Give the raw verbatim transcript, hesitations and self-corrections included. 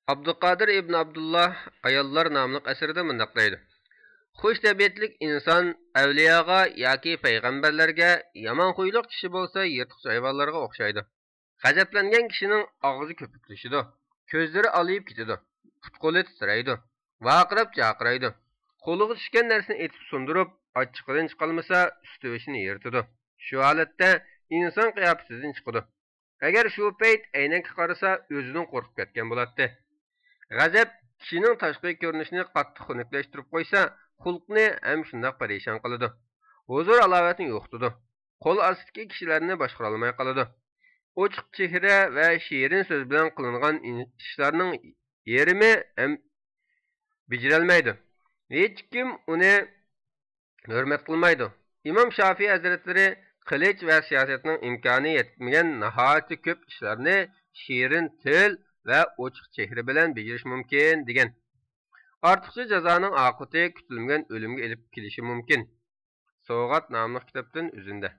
ئابدۇقادىر ئىبن ئابدۇللا ئاياللار ناملىق ئەسىرىدە مۇنداق دەيدۇ: خۇش تەبىئەتلىك ئىنسان ئەۋلىياغا ياكى پەيغەمبەرلەرگە، يامان خۇيلۇق كىشى بولسا يىرتقۇچ ھايۋانلارغا ئوخشايدۇ. غەزەپلەنگەن كىشىنىڭ ئاغزى كۆپۈكلىشىدۇ، كۆزلىرى ئالىيىپ كېتىدۇ، پۇت-قولى تىترەيدۇ، ۋارقىراپ جارقىرايدۇ. قولىغا چۈشكەن نەرسىنى ئېتىپ سۇندۇرۇپ، ئاچچىقىدىن چىقالمىسا، ئۈستى-بېشىنى يىرتىدۇ. شۇ ھالەتتە ئىنسان قىياپىتىدىن چىقىدۇ. ئەگەر شۇ پەيت ئەينەككە قارىسا، ئۆزىدىن قورقۇپ كەتكەن بولاتتى. غەزەپ كىشىنىڭ تاشقى كۆرۈنۈشىنى قاتتىق خۇنۈكلەشتۈرۈپ قويسا، خۇلقنى ھەم شۇنداق پەرىشان قىلىدۇ. ھۇزۇر-ھالاۋەتنى يوقىتىدۇ. قول ئاستىدىكى كىشىلەرنى باشقۇرالماي قالىدۇ. ئوچۇق چېھرە ۋە شېرىن سۆز بىلەن قىلىنغان ئىشلارنىڭ يېرىمى ھەم بېجىرەلمەيدۇ. ھېچكىم ئۇنى ھۆرمەت قىلمايدۇ. ئىمام شافىئىي ھەزرەتلىرى قىلىچ ۋە سىياسەتنىڭ ئىمكانى يەتمىگەن ناھايىتى كۆپ ئىشلارنى شېرىن تىل ۋە ئوچۇق چېھرە بىلەن بېجىرىش مۇمكىن، دېگەن. ئارتۇقچە جازانىڭ ئاقىۋىتى كۈتۈلمىگەن ئۆلۈمگە ئېلىپ كېلىشى مۇمكىن. سوۋغات ناملىق كىتابتىن ئۈزۈندە.